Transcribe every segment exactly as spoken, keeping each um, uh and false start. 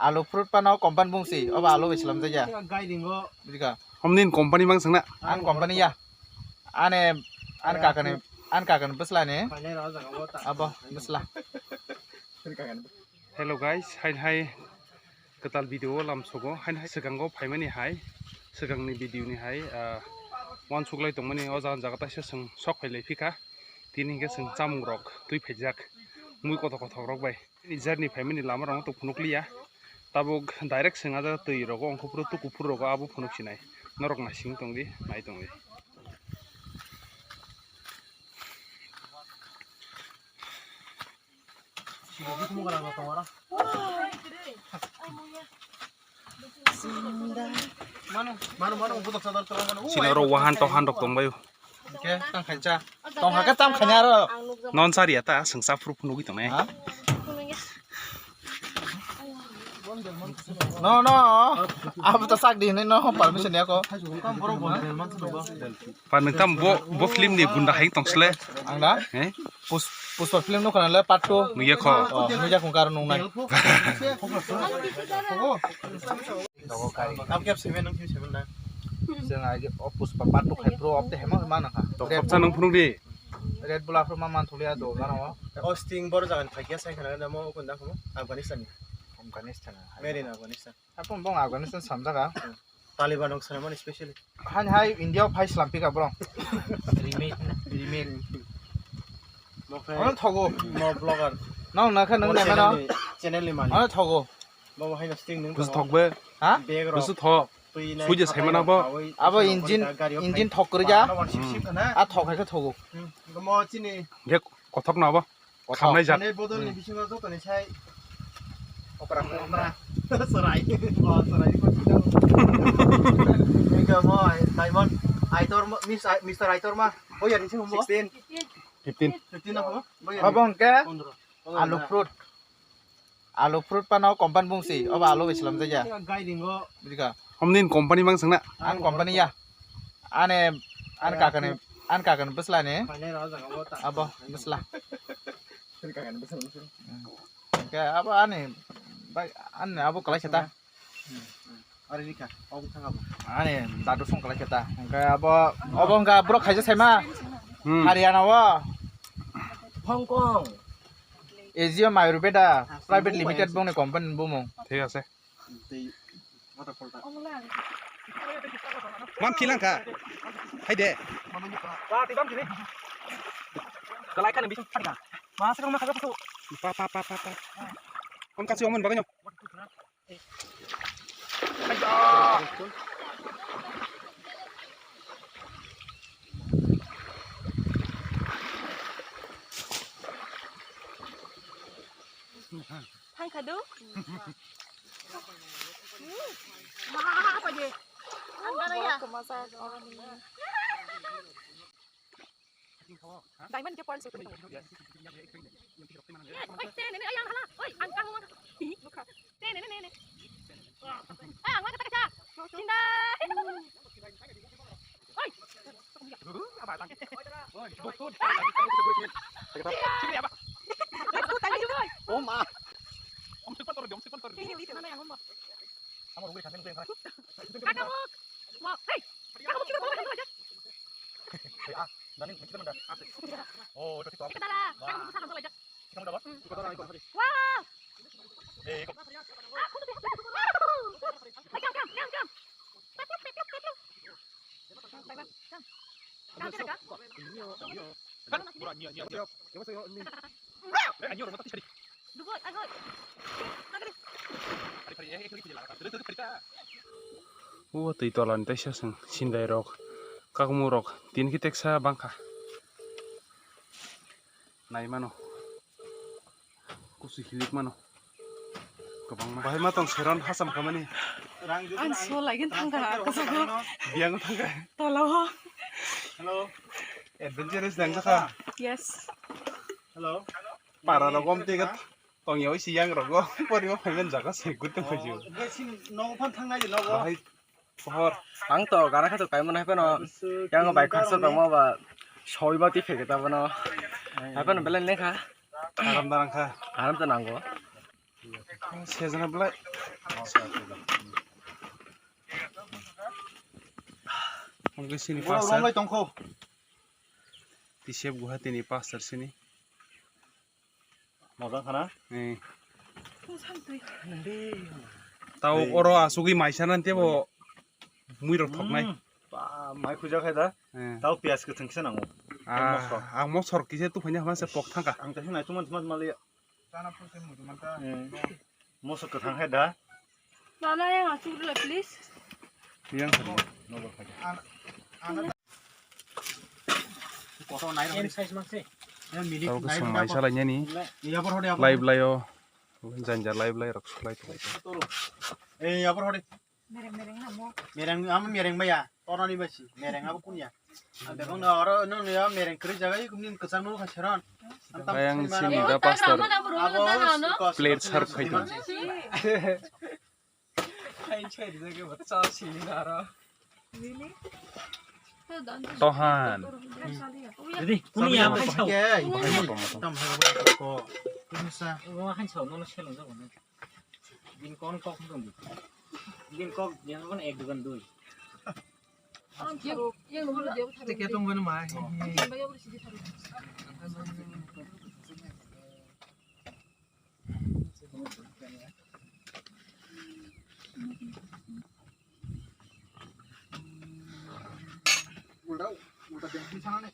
Alu fruit pano company bung si, obo alu bai slam jaya. Bujikha? Hom nini company mang sangna? Ang company ya. Ane, an kakani, an kakani bwsla ni. Abo, bwsla. Hello guys, hai hai kwtal video o lamsogo, hai hai swkango phaimani hai, swkangni video ni hai, ah, uansuklai tongmani o jaga jaga taisa chwng sok phailai phikha, tini hinkhe chwng chamung rok twi phaijak, mui kothok kothok rok bai. Journey phaimani lama rok tok phunuk liya. Tabuk direct sengajak twi rogo, ongkho phuru tuku phuru rogo abo phunuk sinai. Norok naising tongdi, nai tongdi. Mano, mano, mano, budak sadar terang mano. Sini oro wahan tohan rok tongbaio. Oke, tang khancha. Tong hake tam khanya aro. Non sari ata sengsa phuru phunugwi tongnai. Ha? No, no. Abo ta sak di hinwi no permission ya ko. Pan nang tam bo, bo film ni gunda hai tongsle. Ang da? Eh? Pus-, Puspa film no kana le part two. Nugya kho. Oh, nugya kho karo nungnai. Abo khe seven nang seven na. Chwng age o Puspa part two khai pro, obte hema hema nang kha. To khopsa nang phunuk di. Red Bull afro ma man thuli ado gana o. O Sting bor jagan phai kya sai khana mo ko nda kho Afghanistan ni. Afghanistan. Made in Afghanistan. Apun bong Afghanistan samjaga. Taliban rok sanamani specially. Han hai India o phai slam pika bro. Remake, remake. Mo khai Ono thogo. Mo blogger. Nang nakha nang Mo nai mano. Channel ni, channel ni malik. Ono thogo. Bo hai Sting nung Bus tongo. Thok be. Ha? Bag rok. Bus thok. Twi nai Suja thakai saimana rok bo. Kawi Abo thakai engine, rok gari rok engine khai. Thok kwrwi ja. Bara one sixty Hmm. khana. A thok hai khe thogo. Hmm. Mo chini. Ge kothok na bo. Kothok. Khamnai jak. Mane bodol ni Hmm. bisingo joto ni sai. Okra okra. Serai. Oh, serai ko chita. Ega mo Diamond. Aitor ma, Miss Ai-, Mister Aitor ma. Oh ya, ni sing mo. Sixteen. Fifteen. Fifteen na ho? Bo ya. Abo hwnkhe Pondro. Alu fruit. Alu fruit pano company bung si, obo alu bai slam jaya. Guiding o. Bujikha? Hom nini company mang sangna? Ang company ya. Ane, an kakani, an kakani bwsla ni. Phainai rw jaga o ta. Abo bwsla. Sir kakani bwsla ni sir. Hmm. Ke abo ani bai, ani abo kalai seta. Hmm, hmm. Ari rikha, obo thang abo. Ani dadu song kalai seta. Hingke abo, obo hingke borok khaisa saima. Hmm. Haryana o. Hong Kong. Asia Ayurveda Private Limited bongni company bumung. Thik ase. Tei waterfall ta. Mam khilang kha. Hai de. Kalai kana bising thang kha. Ma sa ma kha. Pa, pa, pa, pa, pa. Om kasi omen baganyo. Thang kha do? Ma, apa je? Ang gara ya? Diamond ke pearl sih. Oi, te nene, ayang hala. Oi, ang kang mang. Te nene, nene. Ay, ang mang kata kaca. Cinta. Oi. Oh ma. Om sepan tor, om sepan tor. Ini lihat mana yang ngomong. Kakak mau. Mau. Hei. Kakak mau kita makan dulu aja. Hei, ah, nani kita mana? Oh, itu kita. Kita lah. Wah. Kakak mau kita makan dulu aja. Kita mau dapat? Hmm. Kita orang ikut tadi. Wah. Eh, ikut. Ah, aku tuh. Ayo, jam, jam, jam. Tap, tap, tap, tap, tap. Jam, jam, jam. Kan? Dugoi, agoi. O twi tola ni teisa chwng sindai rok, kakmuk rok, tini khe teksa bangkha. Nai mano. Kusu hilik mano. Kwbangma. Bahai ma tong seron hasam khamani. Ang so lagin thangkha, kasago. Biyang thangkha. Tolao. Hello. Adventurous nang kha. Yes. Hello. Para rok om tega tong yawi si yang rogo. Pori ma phaimani jaga se gut tong phaiju. Gai sin no phan thangnai di nogo. Bahai Pohor. Ang to gana khato kaimano hai phano. Yang bai khasa tongma ba soi ba ti phege ta bono. Hai phano belai lekha. Aram darang kha. Aram to nango. Sejana belai. Oke, sini pastor. Romlai tongkho. T C F Guwahati ni pastor sini. Mojang khana? Eh. Tau oro asugwi maisa nan tebo mui rok thoknai. Hmm. Ba, mai khuja khai da. Eh. Tau piyas kwthwng kisa nango. Ah, ang mosor kisa tu phanya hama se pok thangka. Ang kisa nai tuman tuman mali. Chana phu se mudu manta. Eh. Mosor kwthang khai da. Nana yang asuk dulu, please. Yang. Nobo khai. Koto nai rok. M size mangse. Ya, milik. Tau nai kusung rok. Maisa lainani. Ya, por hode, ya, por hode. Lai blai o. Janja lai blai rok sulai thulai. Eh, ya, por hode. Mereng, mereng na mo. Mereng, ama mereng maya. Torani basi. Mereng abo kunya. Ang bebang na oro nang ya mereng kri jaga ikum nin kesang nulu kasiran. Bayang sini da pastor. Abo plate serve khai tong. Tohan. Jadi, kunia hai sao. Tam hai ko. Kunia sa. Wah, hai sao, nono selong jago na. Din kon kok dong. Din kok, yang kon ek dukan dui. Tiket tong mana mai. Ulta, ulta bench ni sana ne.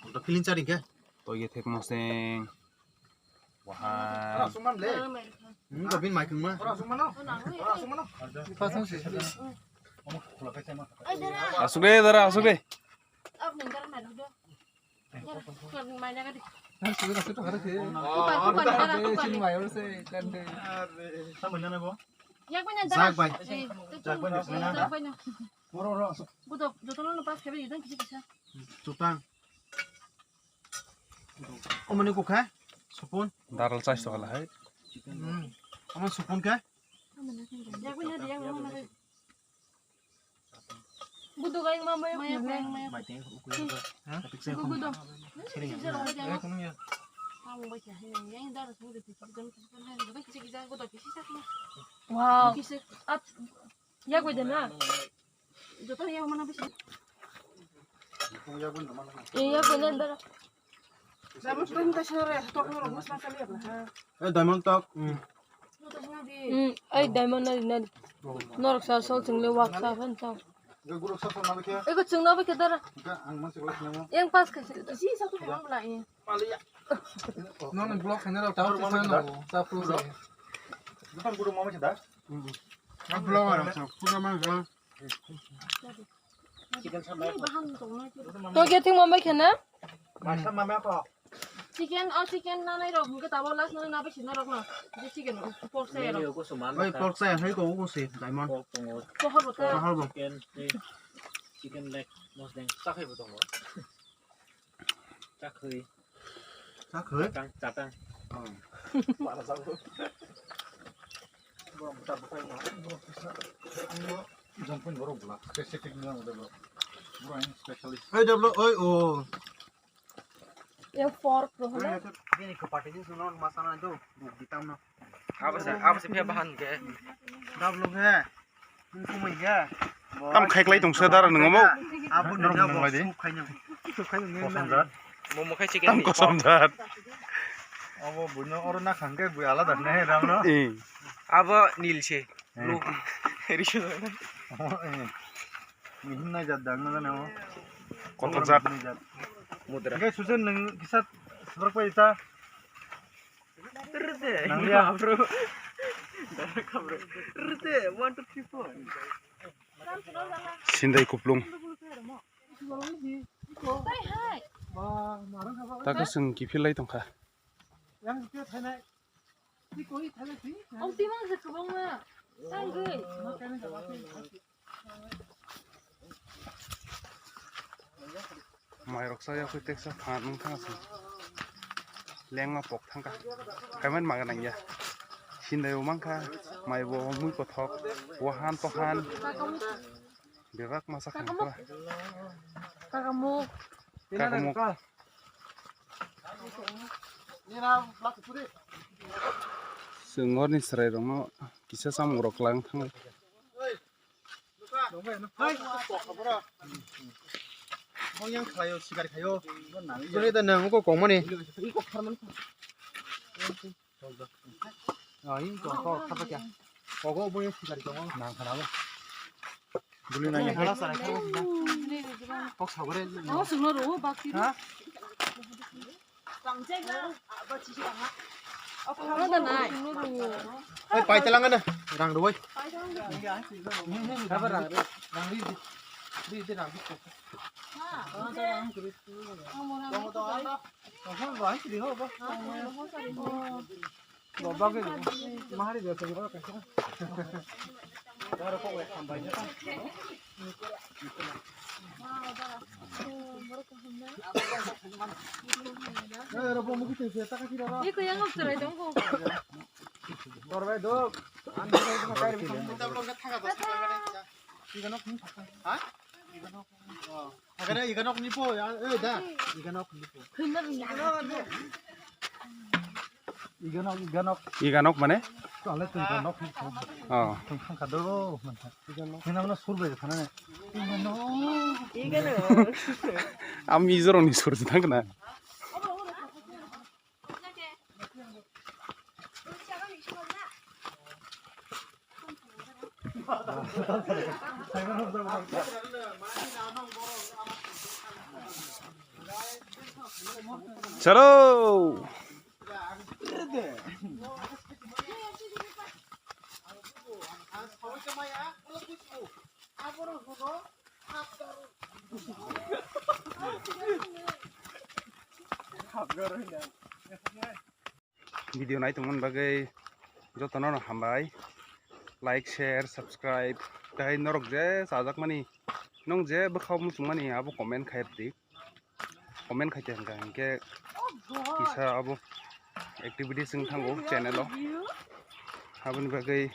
Ulta feeling chari ke? To ye thek moseng. Wahan. Ora sungman le. Hmm, ko bin mai kung ma. Ora sungman no. Ora sungman no. Pasang si. Asuk de, dara, asuk de. Jak bai. Jak bai. Oro, oro, asuk. Chutang. Omoni kukha? Supun? Daral chais to kala hai. Hmm. Omo supun khe? Budu gai ma maya. Maya, maya, maya. Mai teng ukui. Ha? Katik se. Budu. Sering. Eh, kunung ya. Wow. Ap. Joto ya mana bisi. Eh, ya benar, benar. Diamond tok, tok norok mas mas liya ba, ha. Eh, diamond tok. Hmm. Hmm, ai diamond nari, nari. Norok sa sol chungle wak sa phan chao. Ga guruk sa sol nabi khe. Ego chungna ba khe dara. Ga ang mas chukla khe namo. Yang pas khe. Isi sa tu memang bela ini. Paliya. Non block khe nero tao sa no. Sa pro se. Bukan guruk mama khe da. Hmm. Block ara sa. Pura mang ga. To ke thing mamai khana? Masa mama ko. Chicken, oh, chicken na nai rok, mungke tabo last na na bisi na rok na. Je chicken, pork sa rok. Oi, pork sa hai ko, ko se, diamond. Pork tongo. Pohor bota. Pohor bo. Chicken, chicken leg, mosdeng, sa khai bo tongo. Chakhwi. Chakhwi? Chatang, chatang. Hmm. Mana chakhwi? Borok bwsa bwkhai no, borok kisa. Ang bo jompun borok bwla. Specific ni ang borok. Borok ang specialist. Oi, double, oi, oh. Yang fork roh na. Bini kepati ni sunon masana itu. Buk ditam no. Apa sih? Apa sih pia bahan ke? Double ke. Tam khaiklai tong se dara nung omo. Abo norok nung lai di. Kosom jat. Momo khai chicken. Tam kosom jat. Abo buino oro na khangke bui alada ne ram no. Eh. Abo nil se. Eh. Blue. Risu. Abo, eh. Mihim nai jat dang na ne mo. Kotor jat. Mudra. Ke susen nung kisat seberapa ita? Rete. Nang dia. Bro. Rete, one, two, three, four. Sindai kuplung. Taka sung kiphilai tongkha. Mairok sa yakui teksa phan wngkha se. Lengma pok thangkha. Kaiman maga nangya. Sindai o mankha. Mai bo mui kothok. Wahan tohan. Bebak masa khangkha. Kakamuk. Kakamuk. Nina, black puri. Chwng horni chwrairokno kisa chamung rok lang thangwi. Hai. Bo yang khlaio, sikar khaio. Joni da nang ko kongmani. Ai, ko ko khata kya. Kogo bo yang sikar khaio. Nang khana bo. Buli nang ya. Khala sarai khaio. Kok sabore. Ang sungno ro bakti. Ha? Oi, pai talang na. Rang roi. Rang ri, ri, ri, rang ri. Bo bagwi mahari de tong ro kaisa. Eh, ro bo mugi tengse ta kasi ro. Iko yang ngok chwrai tong ko. Dor bai do. An ta bor ka thaga do. Iganok ni. Ha? Iganok. Oh. Agara iganok ni po ya. Eh, da. Iganok ni po. Iganok, iganok. Iganok mane? Tole tun iganok ni po. Oh. Tun khang ka do. Iganok. Hina mana sur bai khana ne. Iganok. Iganok. Am izoro ni sur thang na. Chalo. Video nai tongmani bagwi jotono no hambai. Like, share, subscribe. Tei norok je chajakmani, nwng je bwkhao muchungmani abo comment khai rwdi. Comment khai tongkha hinkhe kisa abo activities wng thango channel o. Aboni bagwi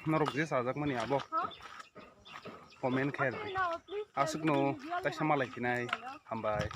norok je chajakmani abo comment khai rwdi. Aswkno kaisa malai phinai hambai.